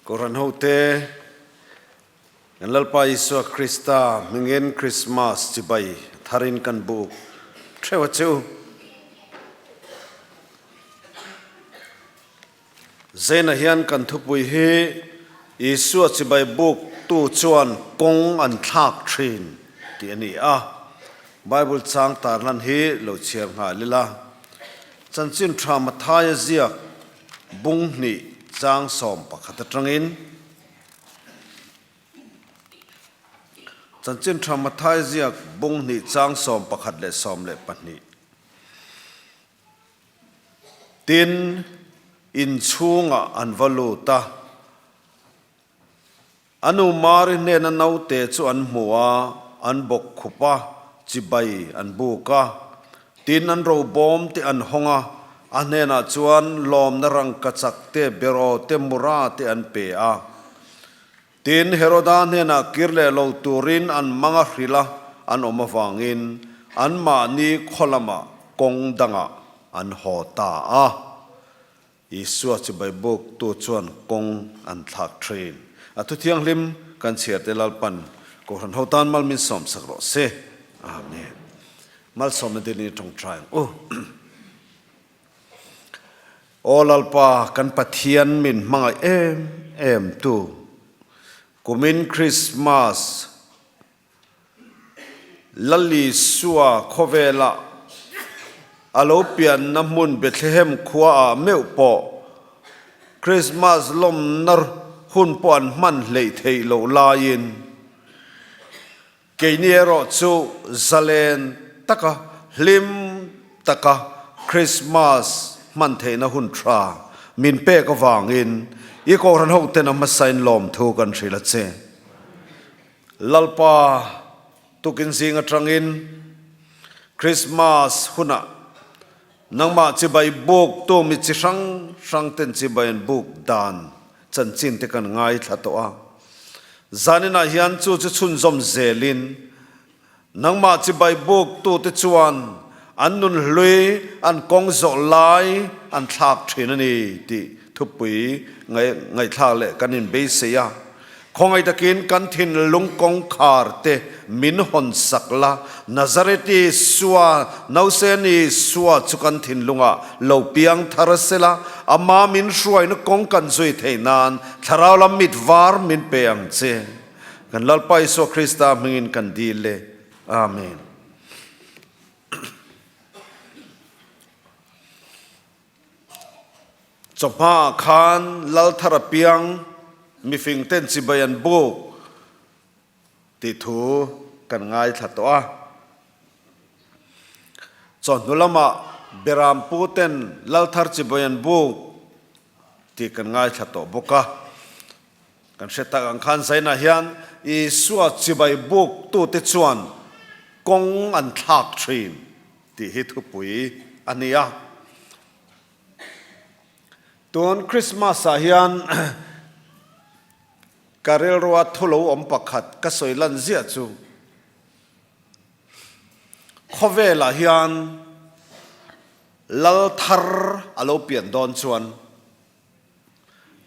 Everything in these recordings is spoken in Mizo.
Kohhran hote, kan Lalpa Isua Krista hmingin Krismas chibai tharin kan buk theuh a che u. Zaina hian kan thupui hi Isua chibai buk tu chuan kawng an thlak thin tih a ni a. Bible chang tarlan hi lo chhiar nghal ila. Chanchin tha Mathaia ziak bung hnih chang 11 atangin Chanchin tha Mathaia ziak bung hnih chang 11 leh 12. Tin, inchhungah an va lut a. A nu Mari hnena naute chu an hmu a, an bawk khup a, chibai an buk a. Tin, an robawm te an hawng a, a hnenah chuan lawmna rangkachak te, beraw te, mura te an pe a. Tin, Heroda hnenah kir leh lo turin an mang a hrilh a, an awm avangin anmahni khaw lamah kawng dangah an haw ta a. Isua chibai buktu chuan kawng an thlak thin. A thu thianghlim kan chhiar te Lalpan Kohhran ho tan mal min sawmsak rawh se. Amen. Malsawmna dinin i tawngtai ang u. Aw Lalpa, kan Pathian min hmangaih em em tu, kumin Krismas Lalisua khawvelah a lo pianna hmun Bethlehem khuaah meuh pawh Krismas lawmna hun pawh an hman hleih theih loh laiin Keini erawh chu zalen taka hlim taka Krismas hman theihna hun tha min pek avangin i Kohhran hoten a hmasain lawmthu kan hrilh a che. Lalpa tukin zing atangin Krismas hunah nangmah chibai buk tu mi chi hrang hrang ten chibai an buk dan chanchin te kan ngaithla tawh a. Zaninah hian chu chu chhunzawm zelin nangmah chibai buk tute chuan an nun hlui an kawng zawh lai an thlak thin a ni tih thupui ngaihthlak leh kan inbeisei a. Khawngaih takin kan thinlung kawngkhar te min hawn sak la, Nazareti Isua, Nausen Isua chu kan thinlungah lo piang thar sela, Ama min hruaina kawng kan zui theih nan Thlarau lam mit var min pe ang che. Kan Lalpa Isua Krista hmingin kan dil e. Amen. Chawhma ah khan Lalthar a piang, mifing ten chibai an buk tih thu kan ngaithla tawh a. Chawhnu lamah Beram pu ten Lalthar chibai an buk tih kan ngaithla tawh bawk a. Kan hre tak ang khan Zainah hian Isua chibai buk tute chuan kawng an thlak thin tih hi thupui a ni a. Tun Christmas ah hian ka rilrua thu lo awm pakhat ka sawi lan ziah chu khawvelah hian lal thar a lo pian dawn chuan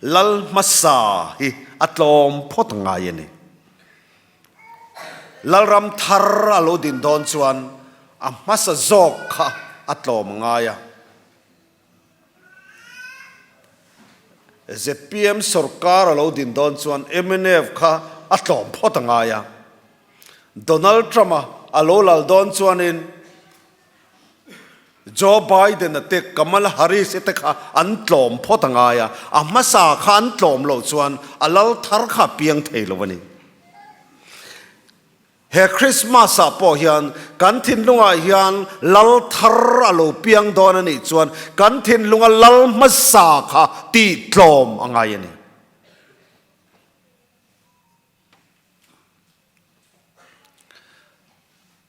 lal hmasa hi a tlawm phawt ngai a ni. Lalram thar a lo din dawn chuan a hmasa zawk kha a tlawm ngai a. Zpm sorkar a lo din dawn chuan mnf kha a tlawm phawt a ngai a. Donald Trump-a a lo lal dawn chuanin Joe Biden-a te, Kamala Harris-i te kha an tlawm phawt a ngai a, a hmasa kha an tlawm loh chuan a lal thar kha a piang thei lo a ni. He Christmas-ah pawh hian kan thinlungah hian lal thar a lo piang dawn a nih chuan kan thinlunga lal hmasa kha tih tlawm a ngai a ni.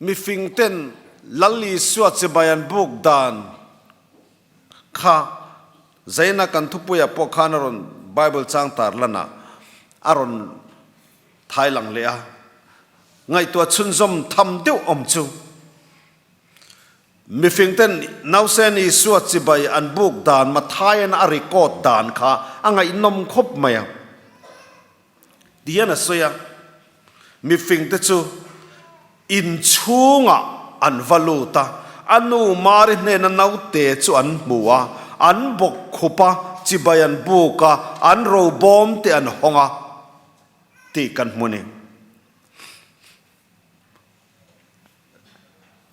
Mifing ten Lal Isua chibai an buk dan kha Zaina kan thupuiah pawh khan a rawn Bible chang tar lanah a rawn thai lang leh a, ngaihtuah chhunzawm tham deuh awm chu mifing ten Nausen Isua chibai an buk dan Mathaian a record dan kha a ngaihnawm khawp mai a. Ti hian a sawi a, Mifingte chu inchhungah an va lut a, a nu Mari hnena naute chu an hmu a, an bawk khup a, chibai an buk a, an robawm te an hawng a tih kan hmu a ni.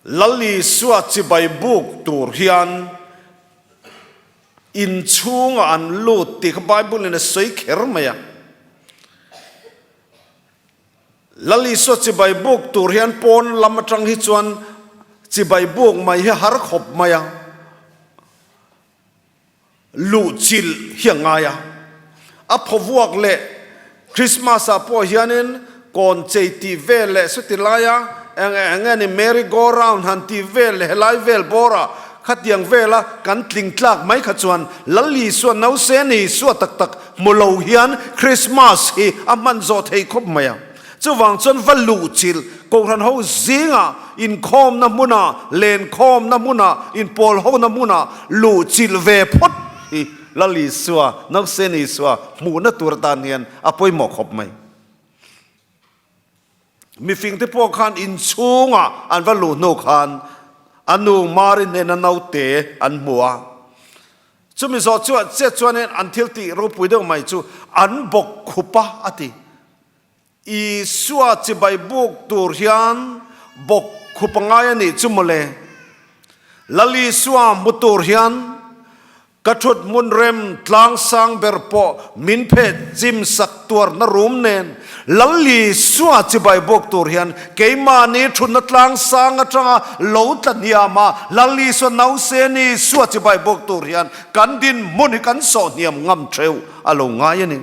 Lal Isua chibai buk tur hian inchhungah an lut tih kha Bible in a sawi kher mai a. Lal Isua chibai buk tur hian pawn lam atang hi chuan chibai buk mai hi har khawp mai a. Luh chilh hi a ngai a. A phawvuak leh Christmas ah pawh hianin kawn chei tih vel leh chuti laia eng eng nge ni merry go round han tih vel leh helai vel bawrah khatiang vela kan tling tlak mai kha chuan Lal Isua nausen Isua tak tak hmu lo hian Christmas hi a hman zawh thei khawp mai a. Chuvang chuan va luh chilh Kohhran ho zingah inkhawmna hmunah, lenkhawmna hmunah, inpawl hona hmunah luh chilh ve phawt hi Lal Isua, Nausen Isua hmuhna tur atan hian a pawimawh khawp mai. Mifingte pawh khan inchhungah an va luh hnu khan a nu Mari hnena naute an hmu a. Chumi zawh chuah chet chuanin an thil tih ropui deuh mai chu an bawk khup a, a ti. Isua chibai buk tur hian bawk khup a ngai a nih chu mawle. Lal Isua hmu tur hian ka thut hmun rem tlang sang ber pawh min pheh chim sak tuarna rum nen Lal Isua chibai buk tur hian keimahni thutna tlang sang atanga lo tla hniam a Lal Isua nausen Isua chibai buk tur hian kan dinhmun hi kan sawh hniam ngam theuh a lo ngai a ni.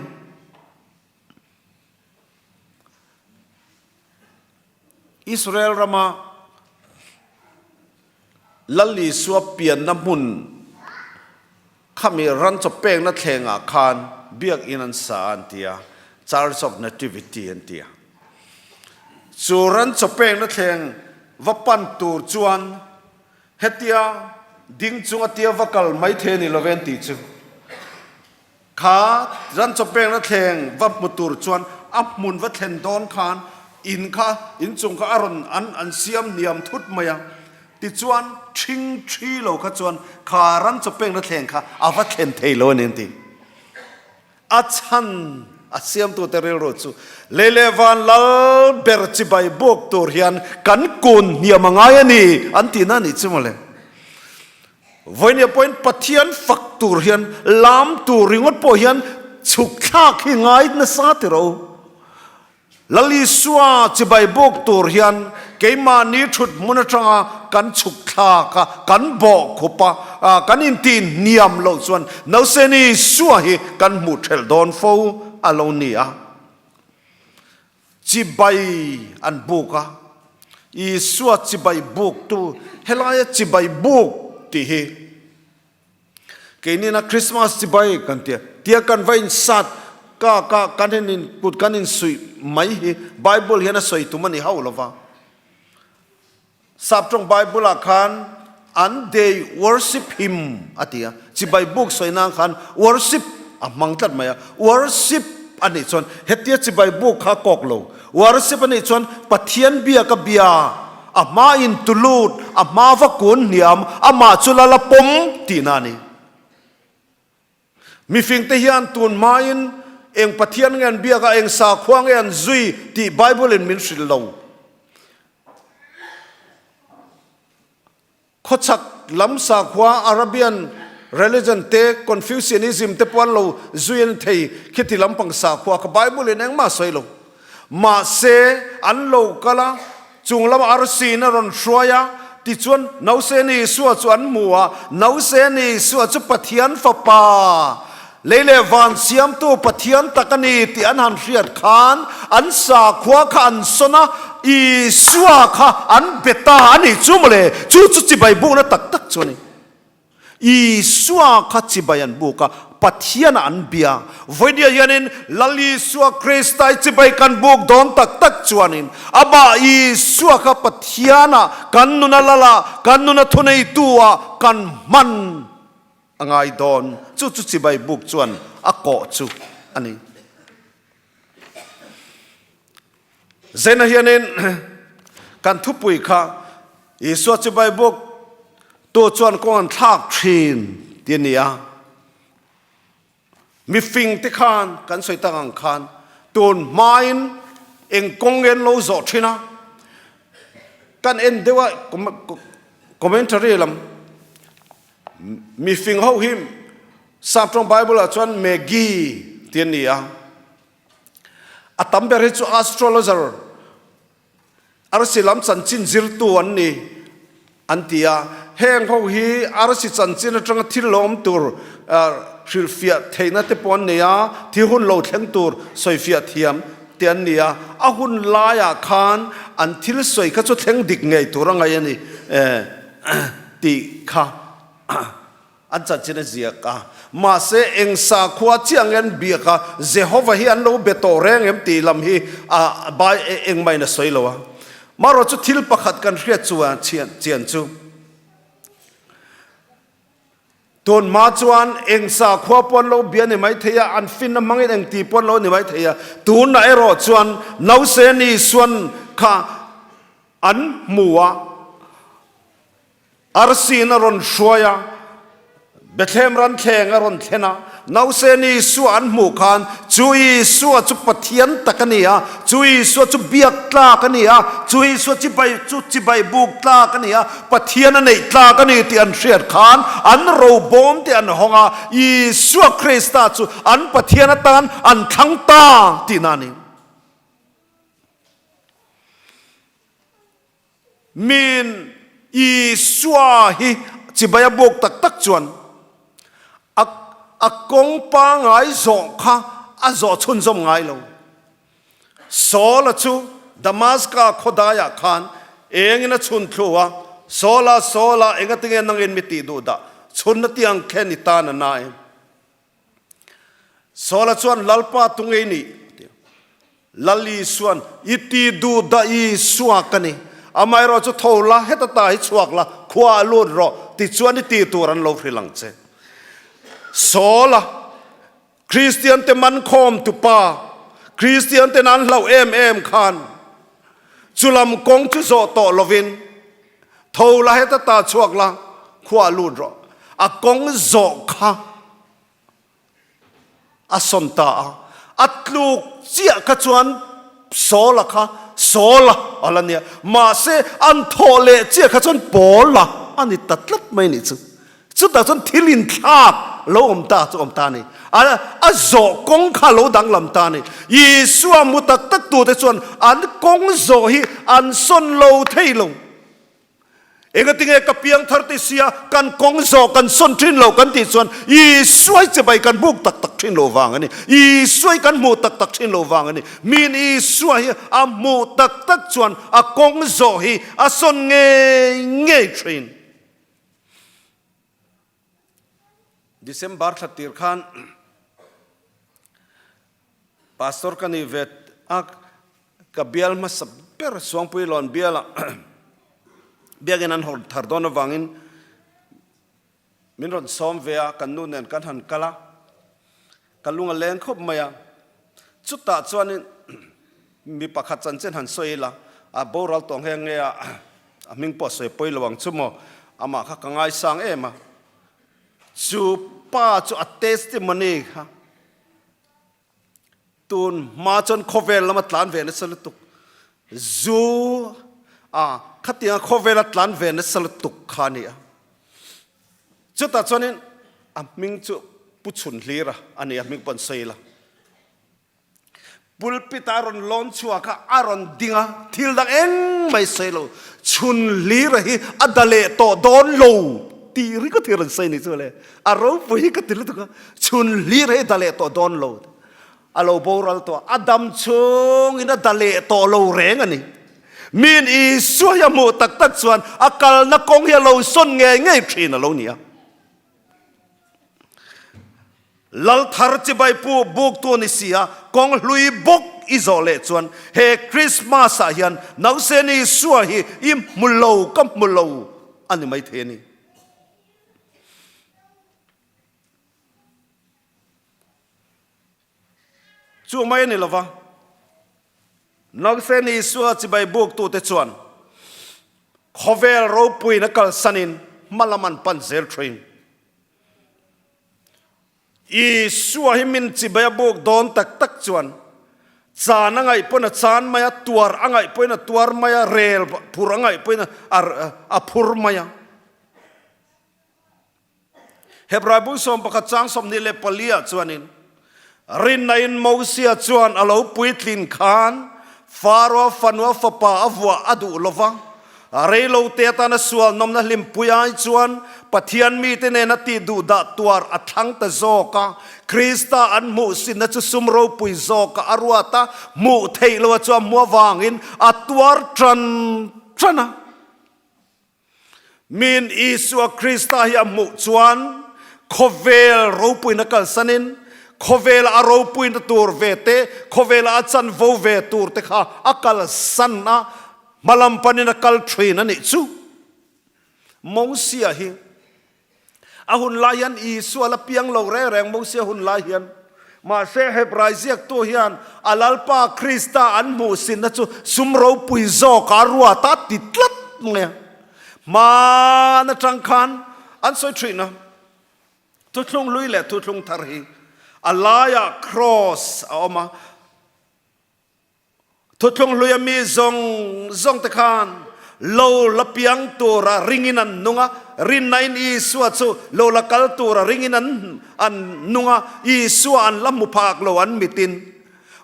Israel rama Lal Isua pianna hmun khami ran chaw pekna thlengah khan biakinn an sa an ti a, Church of Nativity an ti a. Chu ran chaw pekna thleng va pan tur chuan hetia ding chunga tia va kal mai thei a ni lo ve an tih chu. Kha ran chaw pekna thleng va hmu tur chuan a hmun va thlen dawn khan in kha inchung kha a rawn an an siam hniam thut mai a, tichuan ṭhing ṭhi lo kha chuan kha ran chaw pekna thleng kha a va thlen thei lo a ni an ti. A chhan a siamtute rilru chu lei leh van lal ber chibai buk tur hian kan kun hniam a ngai a ni an tihna a nih chu mawle. Vawinia pawhin Pathian fak tur hian lam tur ringawt pawh hian chhuk thlak hi ngai nasa ti ro. Lal Isua chibai buk tur hian keimahni thut hmun atanga kan chhuk thlak a, kan bawh khup a, kan intih hniam loh chuan Nausen Isua hi kan hmuh thelh dawn fo a lo ni a. Chibai an buk a, Isua chibai buktu, helaia chibai buk tih hi keinina Christmas chibai kan tia, tia kan va insat ka ka kan hen in kut kan insuih mai hi Bible hian a sawi tum a ni hauh lova. Saptawng Bible-ah khan an they worship him a ti a, chibai buk sawi nan khan worship a hmang tlat mai a, worship a nih chuan hetia chibai buk kha kawk lo, worship a nih chuan Pathian bia ka bia, a hma in tulut, a hma va kun hniam, amah chu lal a pawm tihna a ni. Mifingte hian tun hmain eng Pathian nge an biak a, eng sakhua nge an zui tih Bible-in min hrilh lo. Khawchhak lam sakhua Arabian religion te, Confucianism te pawh an lo zui an thei khiti lampang sakhua kha Bible-in engmah a sawi lo. Mahse, an lo kal a, chung lama arsiin a rawn hruai a, tichuan Nauseni Isua chu an hmu a, Nauseni Isua chu Pathian Fapa, lei leh van siamtu Pathian tak a ni tih an han hriat khan an sakhua kha an sawn a, Isua kha an be ta a nih chu mawle, chu chu chibai bukna tak tak chu a ni. Isua kha chibai an buk a, Pathianah an bia. Vawinia hianin Lal Isua Kristai chibai kan buk dawn tak tak chuanin amah Isua kha Pathianah kan nuna Lalah, kan nuna thuneitu-ah kan hman a ngai dawn. Chu chu chibai buk chuan a kawh chu a ni. Zena hianin kan thupui kha Isua chibai buk tu chuan kawng an thlak thin ti a ni a. Mifing te khan kan sawi tak ang khan tun hmain eng kawng nge an lo zawh thin a, kan en deuh a commentary lam mifing ho hi Saptawng Bible ah chuan Magi ti a ni a, a tam ber hi chu astrologer Arsi lam chanchin zirtu an ni an ti a, heng ho hi arsi chanchin atanga thil lo awm tur hrilhfiah theihna te pawh an nei a, thi hun lo thleng tur sawifiah thiam te an ni a, a hun laiah khan an thil sawi kha chu thleng dik ngei tur a ngaih a ni tih kha. An chanchin a ziak a. Mahse, eng sakhua chiah nge an biak a, Jehova hi an lo be tawh reng em tih lam hi a Bai engmahin a sawi lo a. Marawh chu thil pakhat kan hriat chuan chian chu, tun hma chuan eng sakhua pawh an lo bia ni mai thei a, an finna hmangin eng tih pawh an lo ni mai thei a, tunah erawh chuan Nauseni Isuan kha an hmu a. Arsiin a rawn hruai a, Bethlehem ran thleng a rawn thlen a, Nausên Isua an hmuh khan chu Isua chu Pathian tak a ni a, chu Isua chu biak tlak a ni a, chu Isua chibai chu chibai buk tlak a ni a, Pathian a neih tlak a ni tih an hriat khan an robawm te an hawng a, Isua Krista chu an Pathian atan an thlang ta tihna a ni. Min Isua hi chibai a buk tak tak chuan a a kawng pangai zawh kha a zawh chhunzawm ngai lo. Saula chu Damaska khawdaiah khan engin a chhun thlu a, Saula, Saula, engatinge nangin mi tih duh dah? Chhunna tiang khen i tan a na em? Saula chuan, Lalpa tu ngei nih? A ti a. Lal Isua'n, I ti duh dah Isua ka ni. Amaherawh chu tho la, heta ta hi chhuak la, khua a lut rawh, tichuan i ti tur an lo hrilh ang che. Saula, Kristiante man khawm tupa, Kristianten an hlauh em em khan, chulam kawng chu zawh tawh lovin, Tho la heta ta chhuak la, khua lut rawh. A kawng zawh kha a sawn ta a, a tluk chiah kha chuan Saula kha Saula a la nia, mahse an thawh leh chiah kha chuan Paula a ni ta tlat mai nih chu. Chutah chuan thil inthlak lo awm ta chu awm ta a ni. A zawh kawng kha lo danglam ta a ni. Isua hmu tak tak tute chuan an kawng zawh hi an sawn lo thei lo. Engatinge ka piang thar ti sia kan kawng zawh kan sawn thin lo kan tih chuan Isua hi chibai kan hmuk tak tak thin lo vang a ni. Isua hi kan hmuh tak tak thin lo vang a ni. Min Isua hi a hmuh tak tak chuan a kawng zawh hi a sawn ngei ngei thin. December thla tir khan Pastor ka ni ve a, ka bial hmasa ber Suangpui Lawn bialah biakin an hawr thar dawn avangin min rawn sawm ve a, kan nu nen kan han kal a, ka lung a leng khawp mai a. Chutah chuanin mi pakhat chanchin han sawi ila, a boral tawh nghe nghe a, a hming pawh a sawi pawi lo ang chu maw, amah kha ka ngaisang em a. Chu pa chu a testimony kha tun hma chuan khawvel lama tlan ve nasa lutuk, zu a khatianga khawvela tlan ve nasa lutuk kha a ni a. Chutah chuanin a hming chu Pu Chhunhlira a ni a, hming pawh an sawi la. Pulpit a rawn lawn chhuak a, a rawn ding a, thil dang engmah i sawi lo. Chhunhlira hi a da leh tawh dawn lo tih ringawt hi a rawn sawi ni chu le. A ropui hi ka ti lutuk a, Chhunhlira hi a da leh tawh dawn lo. A lo boral tawh a, a dam chhungin a da leh tawh lo reng a ni. Miin Isua hi a hmuh tak tak chuan a kalna kawng hi a lo sawn ngei ngei thin a lo ni a. Lal thar chibai pu buktu a ni si a, kawng hlui bawk i zawh leh chuan he Krismas ah hian nausen Isua hi i hmu lo ka hmu lo a ni maithei a ni. Chu mai a ni lova. Nausen Isua chibai buktute chuan khawvel ropuiin a kalsanin hmalam an pan zel thin. Isua hi min chibai a buk dawn tak tak chuan chan a ngaih pawhin a chan mai a, tuar a ngaih pawhin a tuar mai a, rel phur a ngaih pawhin a phur mai a. Hebrai bung 11 chang 24 ah chuanin, Rinna-in Mosia chuan a lo puitlin khan Faro fanua fapa a vuah a duh lo va, reilote atana sual nawmna hlimpui ai chuan Pathian mite nena tih duh dah tuar a thlang ta zawk a, Krista an hmuhsinna chu sum ropui zawka a ruat a, hmuh theih loha chuan hmu avangin a tuar tan tan a. Min Isua Krista hi a hmuh chuan khawvel ropuina kalsanin khawvela a ropuina tur ve te, khawvela a chanvo ve tur te kha a kalsan a, hmalam panin a kal thin a nih chu. Mosia hi A hun lai hian Isua la piang lo reng reng Mosia hun lai hian. Mahse Hebrai ziaktu hian a Lalpa Krista an hmuhsinna chu sum ropui zawkah a ruat a ti tlat mai a. Hmaan atang khan an sawi thin a, Thuthlung hlui leh thuthlung thar hi a laiah kraws a awm a, Thuthlung hluia mi zawng zawng te khan lo la piang tura ringin an nung a, rinnain Isua chu lo la kal tura ringin an an nung a, Isua an la hmu phak lo an mitin.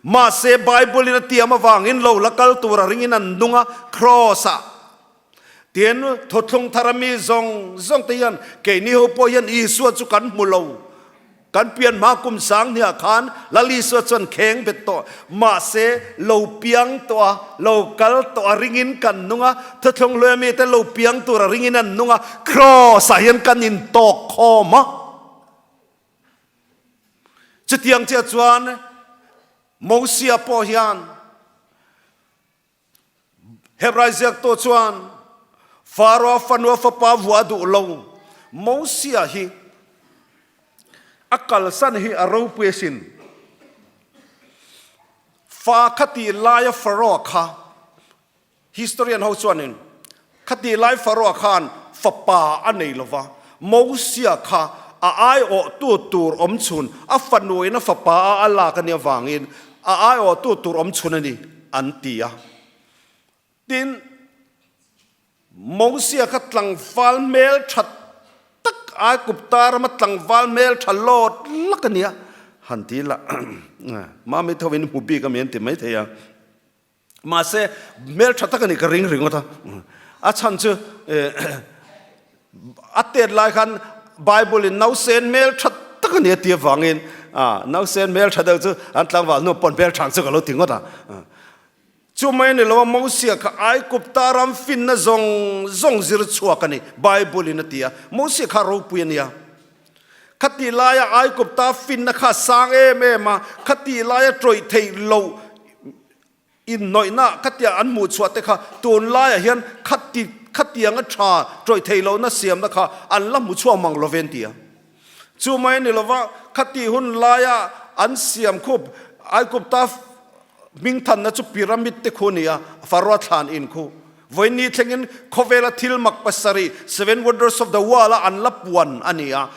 Mahse Bible-in a tiam avangin lo la kal tura ringin an nung a, Kraws-ah. Tin, thuthlung thara mi zawng zawng te hian keini ho pawh hian Isua chu kan hmu lo. Kan pian hma kum sang hniah khan Lal Isua chuan kheng bet tawh. Mahse, lo piang tawh a, lo kal tawh a ringin kan nung a, thuthlung hluaia mite lo piang tur a ringin an nung a, Kraws-ah hian kan intawk khawm a. Chutiang chiah chuan Mosia pawh hian Hebrai ziaktu chuan Faro fanua fapa vuah duh lo Mosia hi a kalsan hi a ropui asin. Fa khati laia Faro kha historian ho chuanin khati lai Faro khan fapa a nei lova, Mosia kha a aiawhtu tur awm chhun a fanuin a fapa a a lak a nih avangin A aiawhtu tur awm chhun a ni, an ti a. Tin, Mosia kha tlangval hmel tha tak, Aigupta rama tlangval hmel tha lawt lak a nia, han ti la. Mami thovin hmu bik a mi an ti maithei a. Mahse, hmel tha tak a nih ka ring ringawt a. A chhan chu a tet lai khan Bible in nausen hmel tha tak a ni a ti avangin nausen hmel tha deuh chu an tlangval hnu pawn hmel thang chu ka lo ti ngawt a. Chu mai a ni lo a, Mosia kha Aigupta ram finna zawng zawng zir chhuak a ni, Bible in a ti a. Mosia kha ropui a nia. Khati laia Aigupta finna kha a sang em em a, khati laia tawih theih loh Inhnawihna khatia an hmuh chhuah te kha tunlaiah hian khati khatianga tha tawih theih lohna siamna kha an la hmu chhuak mang lo ve an ti a. Chu mai a ni lova, khati hun laia an siam khup Aigupta hmingthanna chu pyramid te khu a ni a, Pharaoh thlan in khu. Vawiin thlengin khawvela thil mak pasarih, seven wonders of the world, a an la puan a ni a.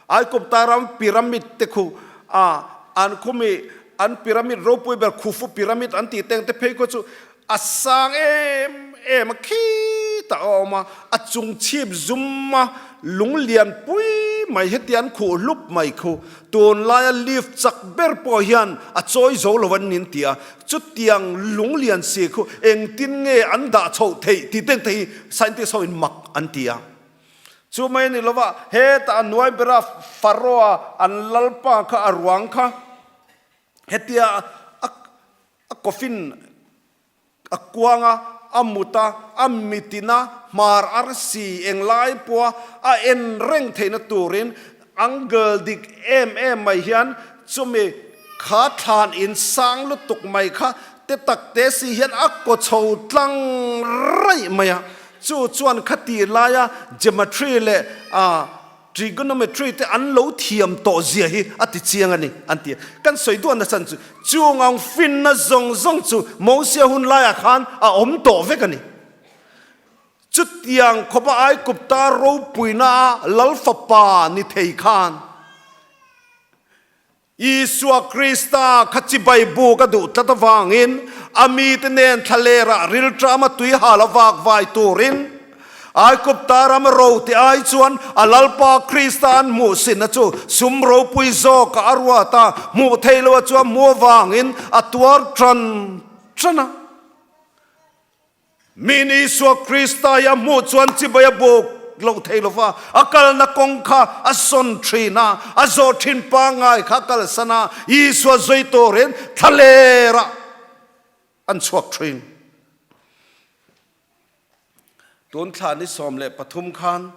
Aigupta ram pyramid te khu a an khumi an pyramid ropui ber Khufu pyramid an tih teng te phei khaw chu a sang em em a khitah a awm a, a chung chhip zum a lung lian pui mai heti an khuh hlup mai khu tunlaia lift chak ber pawh hian a chawi zo lo an nin ti a, chutiang lung lian si khu engtin nge an dah chhoh theih tih teng te hi scientist ho in mak an ti a. Chu mai a ni lo va, hetah a nuai bera Pharaoh-a an lalpa kha a ruang kha hetia a coffin a kuang a, a mut a, a mitin a, hmar arsi englai pawha a en reng theihna turin angle dik em em mai hian chumi kha thlan in sang lutuk mai kha te tak te si hian a kaw chho tlang raih mai a. Chu chuan khati laia geometry leh a. Trigonometry te an lo thiam tawh zia hi a ti chiang a ni, an ti a. Kan sawi duahna chhan chu, chung ang finna zawng zawng chu Mosia hun laiah khan a awm tawh vek a ni. Chutiang khawpa Aigupta ropuina a Lal Fapa ni thei khan Isua Krista kha chibai buk a duh tlat avangin a mite nen thlalerah rilṭama tui hal a vak vai turin Aigupta ram ro te ai chuan a Lalpa Krista an hmuhsinna chu sum ropui zawkah a ruat a, hmuh theih loh chuan hmu avangin a tuar ṭan ṭan a. Min Isua Krista hi a hmuh chuan chibai a buk loh thei lo va, a kalna kawng kha a sawn thin a, a zawh thin pangngai kha a kalsan a, Isua zui turin thlalerah an chhuak thin. Tun thla ni 13 khan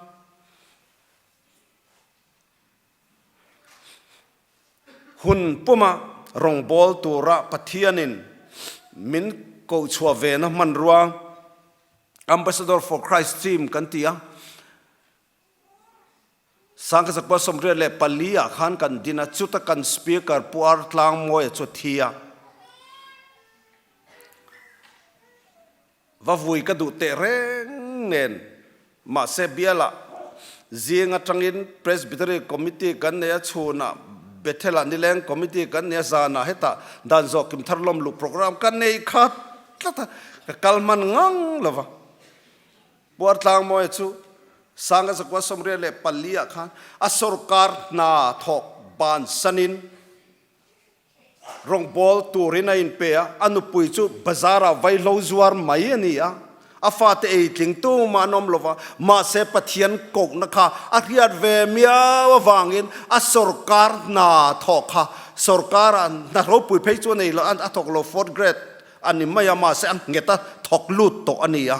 Hun puma rawngbâwl tura Pathianin min kohchhuah vena hmanrua, Ambassador for Christ team kan ti a. Sangkazakua 84 ah khan kan din a, chuta kan Speaker Pu Ar Tlangmawia chu a thi a. Va vui ka duh teh reng nen, mahse bialah zing atangin Presbytery Committee kan nei a, chhunah Bethel-ah nileng Committee kan nei a, zanah hetah dan zawh kim thar lawm luh program ka nei khat tlat a, ka kal hman ngang lo va. Puartlangmawia chu Sanga zakua 84 ah khan a sorkar hna thawk bansanin, Rawngbâwl tûrin a inpe a, a nupui chu bazar-ah vaihlo zuar mai a ni a. A fate ei tling tumah an awm lo va, mahse Pathian kohna kha a hriat ve miau avângin a sawrkar hna thawk kha sawrkar-ah hna ropui phei chu a nei lo, a thawk lo, fourth grade a ni mai a, mahse a nghet a thawk lut tawh a ni a.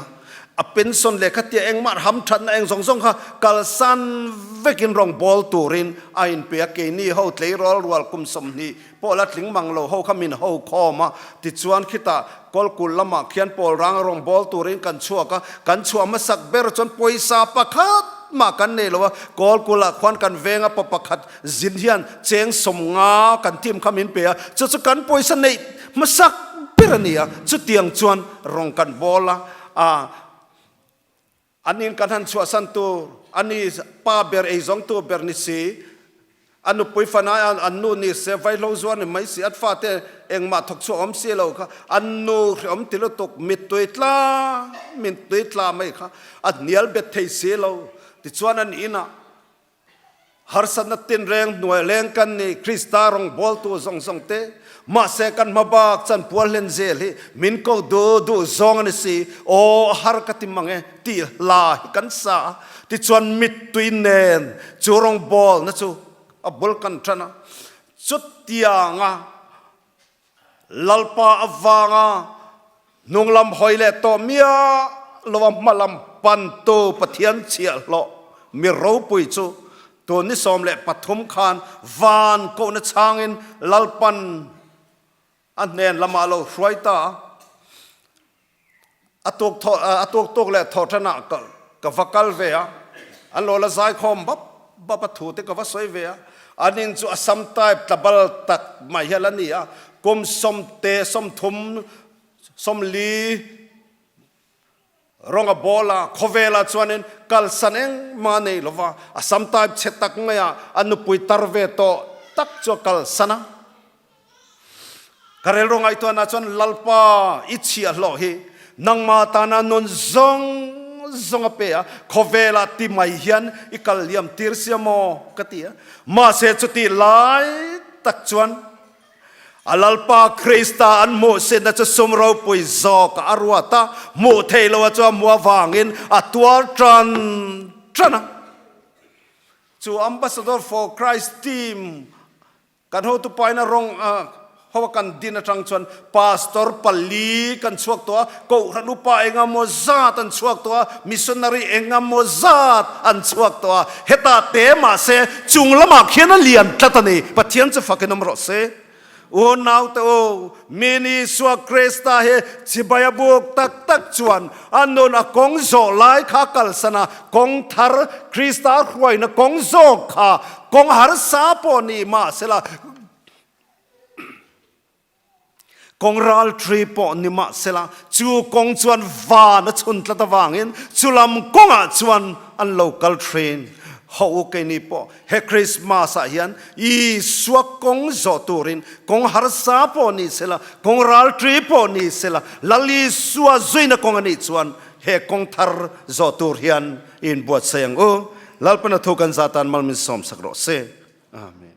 A pension leh khatia engmah hamthatna eng zawng zawng kha kalsan vekin rawngbâwl turin a inpe a, keini ho tleirawl rual kum 20 pawh la tling mang lo ho kha min ho khawm a, tichuan khitah Kawlkulh lamah khian pawl ranga rawngbâwl turin kan chhuak a, kan chhuah hmasak ber chuan pawisa pakhat mah kan nei lo a, Kawlkulhah khuan kan venga pa pakhat zin hian cheng 50 kan team kha min pe a, chu chu kan pawisa neih hmasak ber a ni a, chutiang chuan rawng kan bawl a, a an in kan han chhuahsan tur a ni, pa ber eizawngtu ber ni si, a nupui fanai a an nu ni se, vaihlo zuar ni mai si, a fate engmah thawk chhuah awm si lo kha, an nu hrehawm ti lutuk, mittui tla, mittui tla mai kha a hnial bet thei si lo, tichuan an inah Harsatna tinreng hnuai leng kan ni, Krista rawngbawltu zawng zawng te. Mahse kan hma bak chan pual hlen zel hi min ko duh duh zawng a ni si. Aw a har ka ti mang e tih hla hi kan sa a. Tichuan mittui nen chu rawngbawlna chu a bul kan tan a. Chutianga Lalpa avanga hnunglam hawi leh tawh miah lo a hmalam pantu Pathian chhiahhlawh mi ropui chu tun ni 13 khan van kohna chhangin Lalpan a hnen lamah a lo hruai ta a. A tuk thawh a tuk tuk leh thawh thanah ka ka va kal ve a, an lo la zai khawm bap bap a thu te ka va sawi ve a, an in chu Assam type tlabal tak mai hial a ni a, kum 10 30 40 rawnga bawl a, khawvelah chuanin kalsan engmah a nei lo va, Assam type chhe tak maiah a nupui tar ve tawh tak chu a kalsan a. Ka rilru ngaihtuahna chuan Lalpa i chhiahhlawh hi nangmah tana nun zawng zawng a pe a, khawvelah ti mai hian i kal liam tir sia maw ka ti a. Mahse chutih lai tak chuan a Lalpa Krista an hmuhsitna chu sum ropui zawkah a ruat a, hmuh theih loh a chu a hmuh avangin a tuar tan tan a. Chu Ambassador for Christ team Kan hotupaina rawng ho a kan din atang chuan pastor pali kan chhuak tawh a, kohhran upa engemaw zat an chhuak tawh a, missionary engemaw zat an chhuak tawh a, hetah te mahse chung lamah khian a lian tlat a ni. Pathian chu fakin awm rawh se. Unaute u, min Isua Krista hi chibai a buk tak tak chuan a nun a kawng zawh lai kha kalsan a, kawng thar Krista hruaina kawng zawk kha kawng harsa pawh ni mahsela, Kawng ralṭhi pawh ni mahsela, chu kawng chuan van a chhun tlat avangin chu lam kawngah chuan an lo kal ṭhin. Ho u keini pawh he Krismas-ah hian Isua kawng zawh turin kawng harsa pawh ni sela, kawng ralṭhi pawh ni sela, Lal Isua zuina kawng a nih chuan he kawng thar zawh tur hian i inbuatsaih ang u. Lalpana thu kan zah tan mal min sawmsak rawh se. Amen.